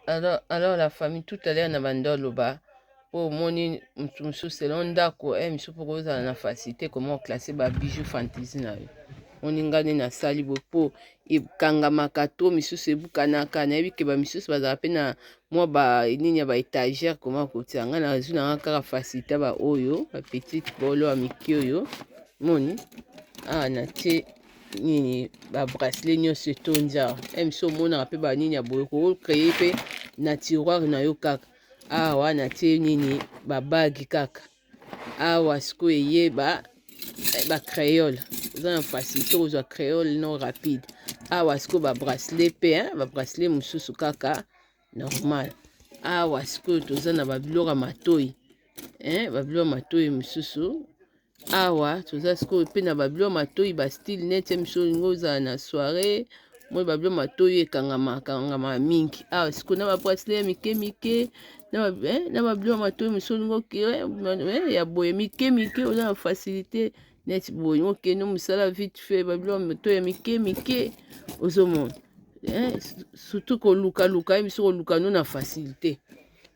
Alors la famille, tout à l'heure na banda oloba mpo omoni motu mosusu selon ndako e mosusu mpo kozala na facilité comment classer ba bijoux fantaisie na yo. Moni nga nde nasali boye mpo ekangamaka to misusu ebukanaka. Nayebi ke bamisusu bazala mpe na mwa ba nini ya ba étagère koma kotia. Nga nazwi nanga kaka facilité ba oyo ba petite bolo ya mike oyo. Moni awa natie nini, ba bracelet nyonso etondi awa. E miso omonaka mpe banini ya boye, kocréer mpe na tiroir na yo kaka. Awa natie nini, ba bague kaka. Awa sikoyo eye ba créole, oza na facilité kozwa créole no rapide. Awa sikoyo ba bracelet mpe, ba bracelet mosusu kaka normal. Awa sikoyo toza na babiloko ya matoi, babiloko ya matoi mosusu. Awa toza sikoyo mpe na babiloko matoi, ba style neti miso olingi ozala na soirée. Moi babiloko matoi ekangama kangama mingi. Awa sikoyo na ba bracelet ya mike mike, na babiloko matoi mosusu olingi okire ya boye mike mike, oza na facilité neti boye okende mosala vite fait. Babiloko matoi ya mike mike ozomona, surtout kolukaluka ye miso, koluka no na facilité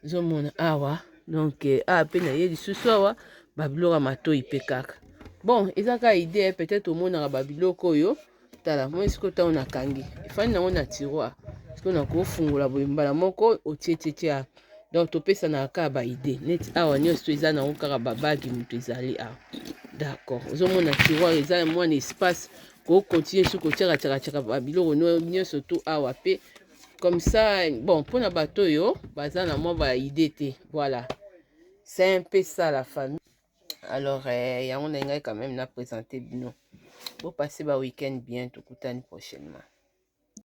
ozomona awa. Donc awa mpe na ye lisusu awa babiloko ya matoi mpe kaka. Bon, eza kaka idée, peut-être omonaka babiloko oyo. Tala moi sikoyo, ntango nakangi efandi nango na tiroir, sikoyo nakofungola boye mbala moko, otie tietie. Donc topesanaka kaka ba idée. Neti awa nyonso eza nango kaka ba bague, moto ezali awa, d'accord. Ozomona tiroir eza mwana espace, kocontinuer soki kotiaka tiakatiaka babiloko nyonso to awa mpe comme ça. Bon, mpona bato oyo baza na mwa ba idée te, voilà, c'est un peu ça, la famille. Alors yango na ngai quand même na présenter bino. Bopasser ba week-end bien, tokutani prochainement.